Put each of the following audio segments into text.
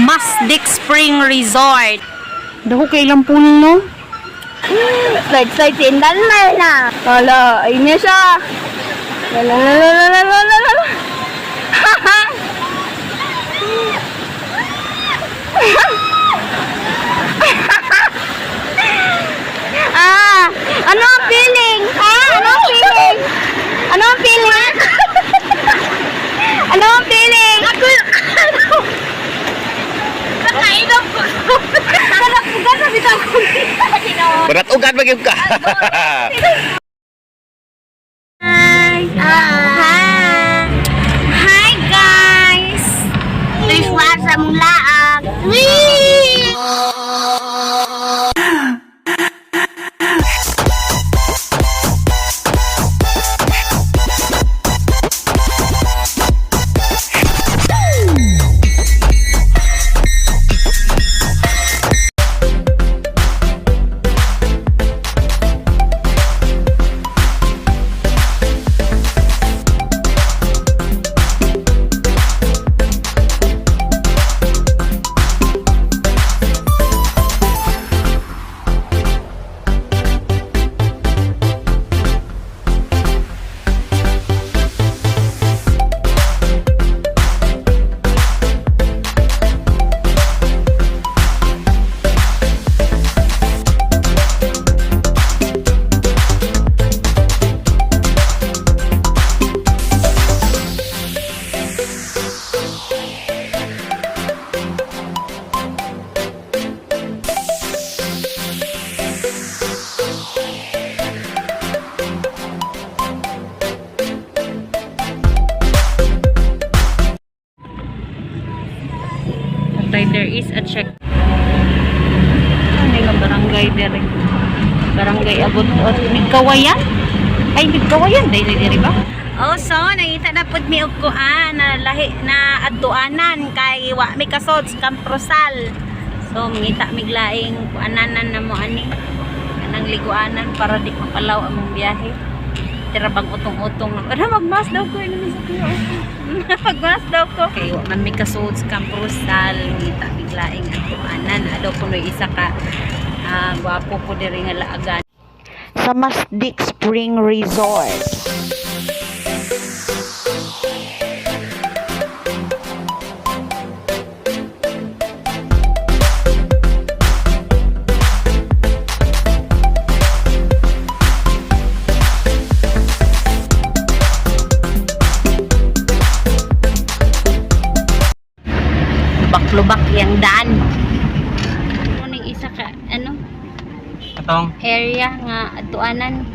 Masdik Spring Resort. Dako kay ilang pool, no? Slide, slide, sindan na na. Hala, ayun na siya. La la la la la la la la la. Ah, ano ang feeling? Ha? Ano ang feeling? Ano ang feeling? Ano ang feeling? Ako, ano? Nakainom ko. Nalapugan na bitaw ko. Barat ugat ba gyud ka? Hi! Hi! Hi guys! There's sa mong laag. Whee! Patay, there is a check. Ano nga barangay dere? Barangay Abot ot Migkawayan? Ay, Migkawayan dili diri ba? Oh, so nangita na pud mi og kuan na lahi na adtuanan kay wa mi kasod sa Kamprosal. So mangita mig laing kuananan na mo ani. Kanang liguanan para di mapalaw among biyahe. Tira bang utong-utong. Ano magmas daw ko ini sa kuya. Magmas daw ko. Kay wa man mi kasuod sa Kamprosal, ngita mig laing adtuanan. Adaw kunoy isa ka gwapo po diri nga laagan. Sa Masdik Spring Resort. Lubak-lubak yang daan. Kuning isa ka ano Katong area nga adtuanan.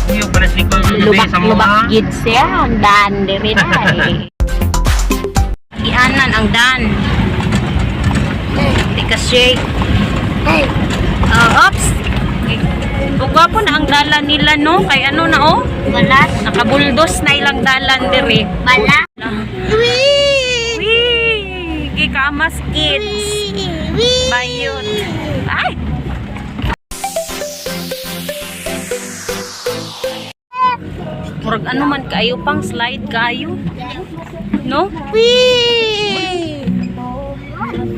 Uyog para sa likod Lubak-lubak gid siya ang daan diri na eh. Gianan ang daan. Di ka shake. Oh, oops. Gwapo na ang dalan nila no kay ano na oh. Wala. Nakabuldos na ilang dalan diri. Wala. Whee! Wee! Gikamas kids. Whee! Bayot. Ay! Murag ano man kayo pang slide kayo. No? Whee!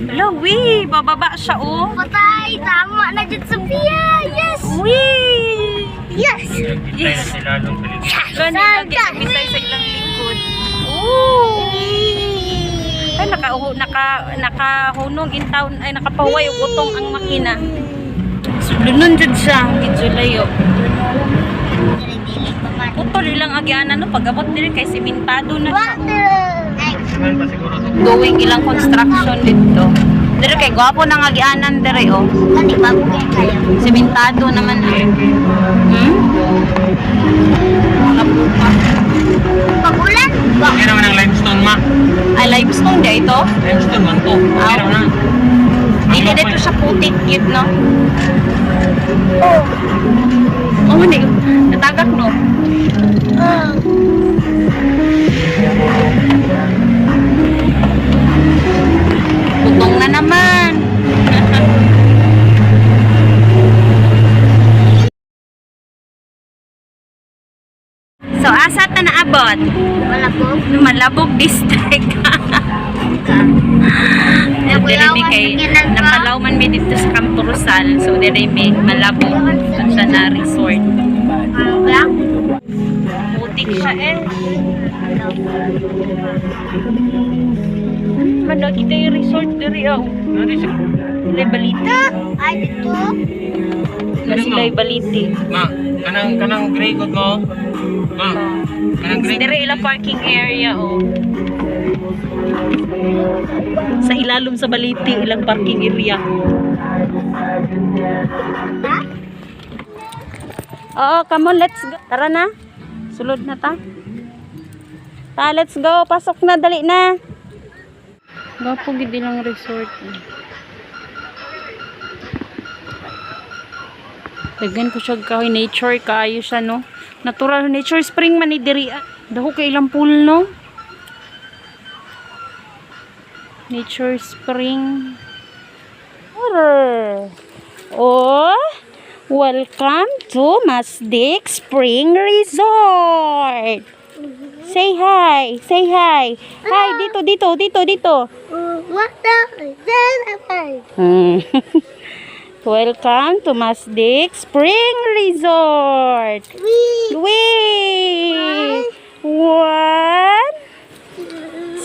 Ala, wee! Bababa siya, oh. Patay! Tama na dyan sa biya! Yes! Wee! Yes! Yes. Gani lagi bitay sa ilang likod. Oh! Ay, naka, naka, nakahunong in town. Ay, nakapahuway og utong ang makina. Sudlunon jud siya. Medyo layo. Putol ilang agianan no pag abot diri kay simentado na siya. Going ilang construction dito. Diri kay gwapo na nga agianan diri oh. Kani bago kayo. Simentado naman ah. Nakabuka. Pag-ulan? Okay naman ang limestone ma. Ay, limestone di ito? Limestone man to. Okay naman na. Dili dito siya putik yun, no? Oh. Oh, hindi. Natagak, no? Oh. Putong na naman. Asa ta naabot? Malabog. Malabog District. Dere mi kay napalaw man mi dito sa Campo Rosal. So dere mi Malabog siya na resort. Putik siya eh. Managi tayo resort dere ah. Sila'y baliti. Ay, dito. Na sila'y baliti. Ma, kanang gray ko mo. Ma, kanang gray. Dere ilang parking area oh. Sa ilalom sa baliti ilang parking area. Oo, come on, let's go. Tara na. Sulod na ta. Ta, let's go. Pasok na, dali na. Gwapo gid ilang resort. Daghan ko siya kahoy nature kaayo siya no. Natural nature spring man ni diri. Ah. Dako kay ilang pool no. Nature spring. Water. Oh, welcome to Masdik Spring Resort. Say hi. Say hi. Hi, dito, dito, dito, dito. What the? Welcome to Masdik Spring Resort. We. Wait. One,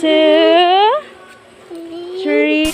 two, three.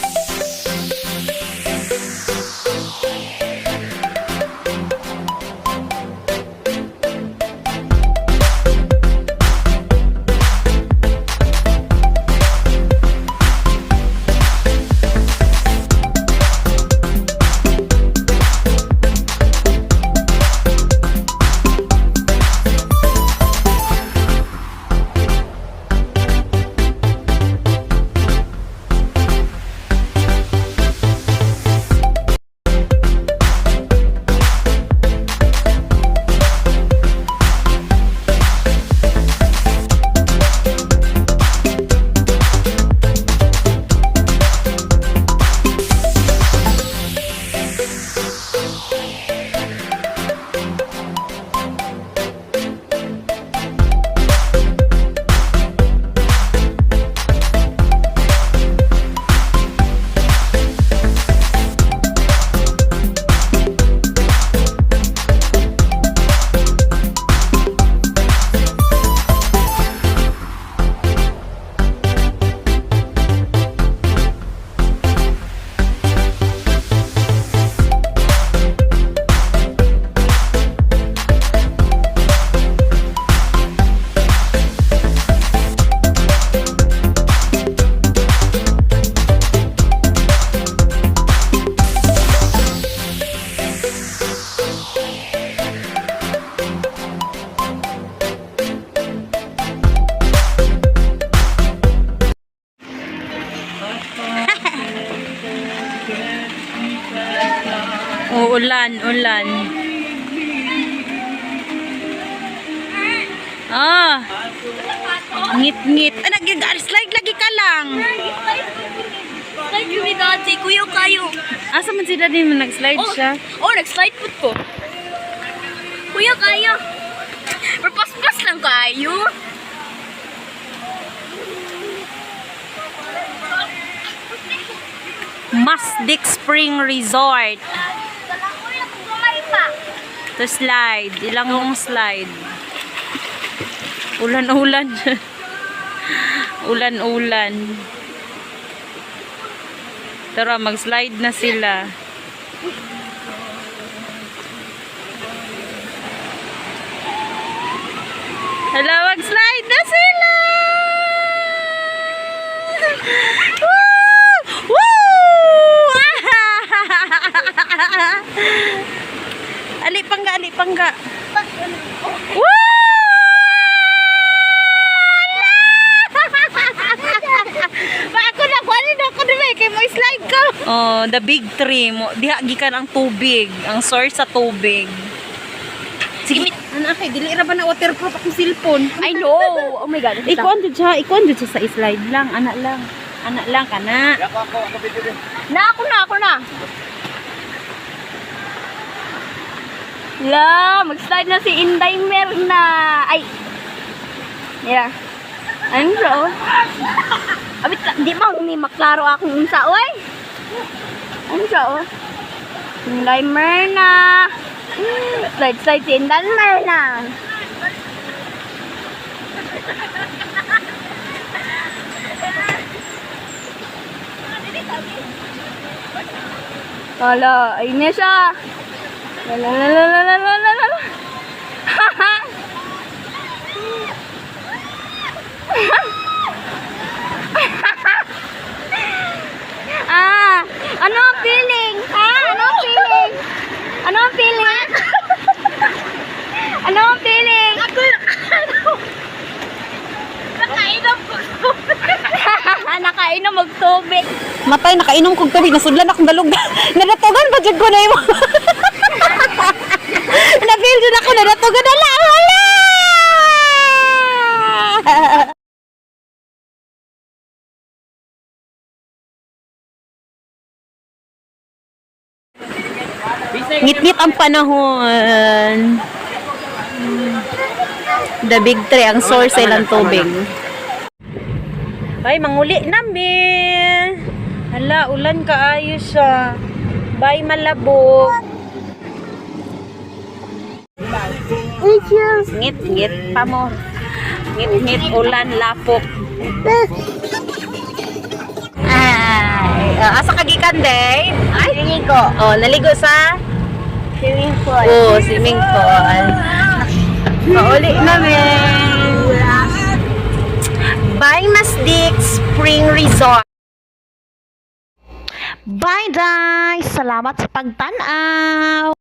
Oh, ulan, ulan. Ah. Ngit-ngit. Ah, nag-slide lagi ka lang. Slide yun dati. Kuya kayo. Asa man si daddy mo nag-slide siya? Oh, nag-slide foot ko. Kuya kayo. Pero paspas lang kayo. Masdik Spring Resort. Gamay pa. To slide. Ilang mong slide. Ulan-ulan. Ulan-ulan. Tara, mag-slide na sila. Hala, mag-slide na sila! Woo! Woo! Ali pangga, ali pangga. Woo! Ba ako na kuan na ako dili kay mo slide ko. Oh, the big tree mo. Diha gikan ang tubig, ang source sa tubig. Sige, ana kay dili ra ba na waterproof akong cellphone? I know. Oh my God. Ikuan jud siya, ikuan jud siya sa slide lang, ana lang. Ana lang kana. Na ako na, ako na. La, mag-slide na si Inday Merna. Ay, Yeah. Ayun siya, oh. Abit ka, di mo ni maklaro akong unsa, oy. Ayun siya, oh. Inday Myrna. Slide, slide si Inday Myrna. Wala, ayun na siya. La la la la la la la la la. Ah, ano ang feeling? Ha? Ano ang feeling? Ano ang feeling? Ano ang feeling? Ako, ano? Nakainom ko. Nakainom og tubig. Matay, nakainom kog tubig. Nasudlan akong dalog. Nadatugan ba jud ko na imo? Na-feel jud ako. Nadatugan na lang. Hala! Ngit-ngit ang panahon. The Big Tree, ang source ay lang tubig. Ay, manguli namin. Hala, ulan kaayo siya. Bye, malabog. Ngit-ngit pa mo. Ngit-ngit, ulan, lapok. Ay, asa ka gikan, Dave? Ay, Naligo. Oh, naligo sa? Swimming pool. Oh, swimming pool. Pauli namin. Bye, Masdik Spring Resort. Bye, guys! Salamat sa pagtanaw!